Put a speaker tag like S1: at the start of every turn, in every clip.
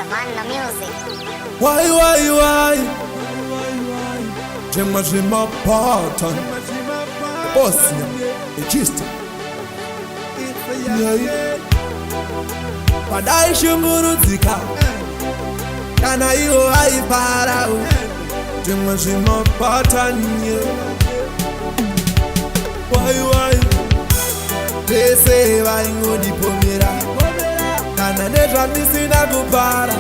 S1: Savannah Music.
S2: Why, why, why? Zvimwe zvimapata Bosnia, Echista. Yeah. Padaishungurudzika kana iwo aifara, zvimwe zvimapatanye. Wai wai, vese vaingodipomera kana nezvandisina kupara.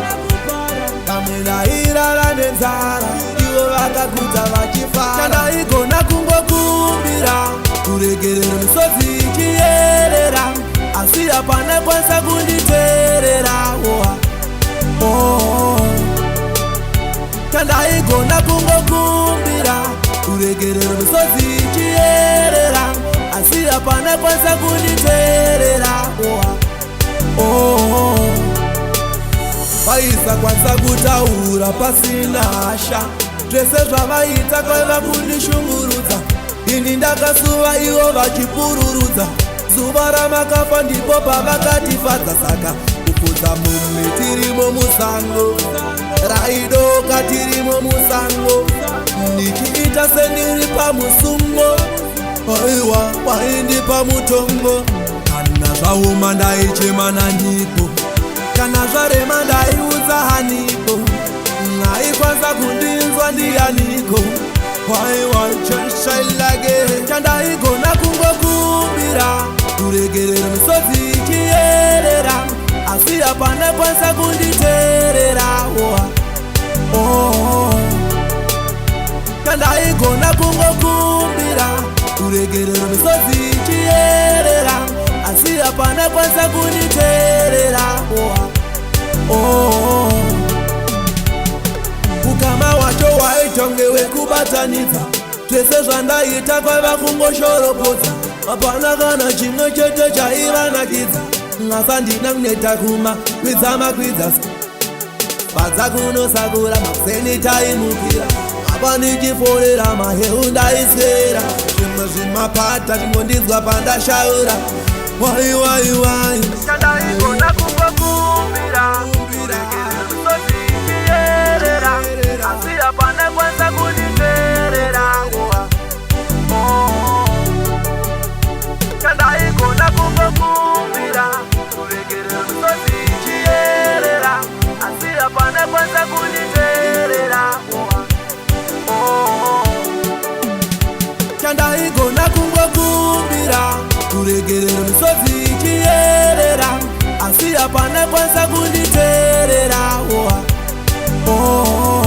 S2: Vamwe vairara nenzara, ivo vakaguta vachifara. Chandaigona kungokumbira kuregerero, misodzi ichiyerera, asi hapana kwanisa kunditeerera. Oa oh. Chandaigona kungokumbira kuregerero, misodzi ichiyerera, asi hapana kwanisa kunditeerera. Oa oh. Vaisakwanisa kutaura pasina hasha. Zvese zvavaita kwaiva kundishungurudza. Ini ndakasuva, ivo vachipururudza. Zuva ramakafa ndipo pavakatifadza. Saka kupfudza mumwe tirimo musango, raidoka tirimo musango, ndichiita sendiri pamusungo. Aiwa, waindipa mutongo. Kana zvaoma ndaichema naniko, kana zvarema ndaiudza haniko, aikwanisa kundinzwa ndianiko? Waiwachashailage. Chandaigona kungokumbira kuregerero, misodzi ichiyerera, asi hapana kwanisa kunditeerera. Oa oh. Chandaigona kungokumbira kuregerero, misodzi ichiyerera, asi hapana kwanisa kunditeerera. Oa oh. Ukama wacho waitonge wekubatanidza. Zvese zvandaita kwaiva kungoshoropodza, hapana kana chimwe chete chaivanakidza. Asandina kuneta kuma kwidza makwidza badza kunosakura, makuseni taimukira apa ndichiforera maheu ndaiswera. Zvimwe zvimapata chingondinzwa pandashaura. Wai wai wai.
S3: Chandaigona kungokumbira kuregerero, misodzi ichiyerera, asi hapana kwanisa kunditeerera. Oh. Chandaigona kungokumbira kuregerero, misodzi ichiyerera, asi hapana kwanisa kunditeerera. Oh.
S2: Chandaigona kungokumbira kuregerero, misodzi ichiyerera, asi hapana kwanisa kunditeerera. Oa oh.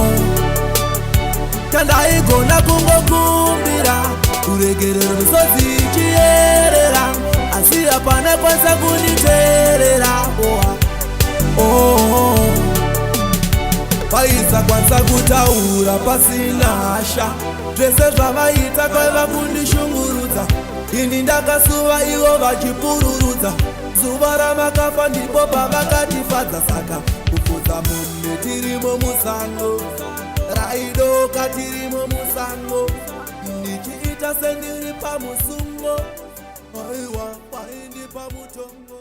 S2: Chandaigona kungokumbira kuregerero, misodzi ichiyerera, asi hapana kwanisa kunditeerera. Oa oh. Vaisakwanisa kutaura pasina hasha. Zvese zvavaita kwaiva kundishungurudza. Ini ndakasuva, ivo vachipururudza. Zuva ramakafa ndipo pavakatifadza. Saka kupfudza mumwe tirimo musango, raidoka tirimo musango, ndichiita sendiri pamusungo. Aiwa, waindipa mutongo.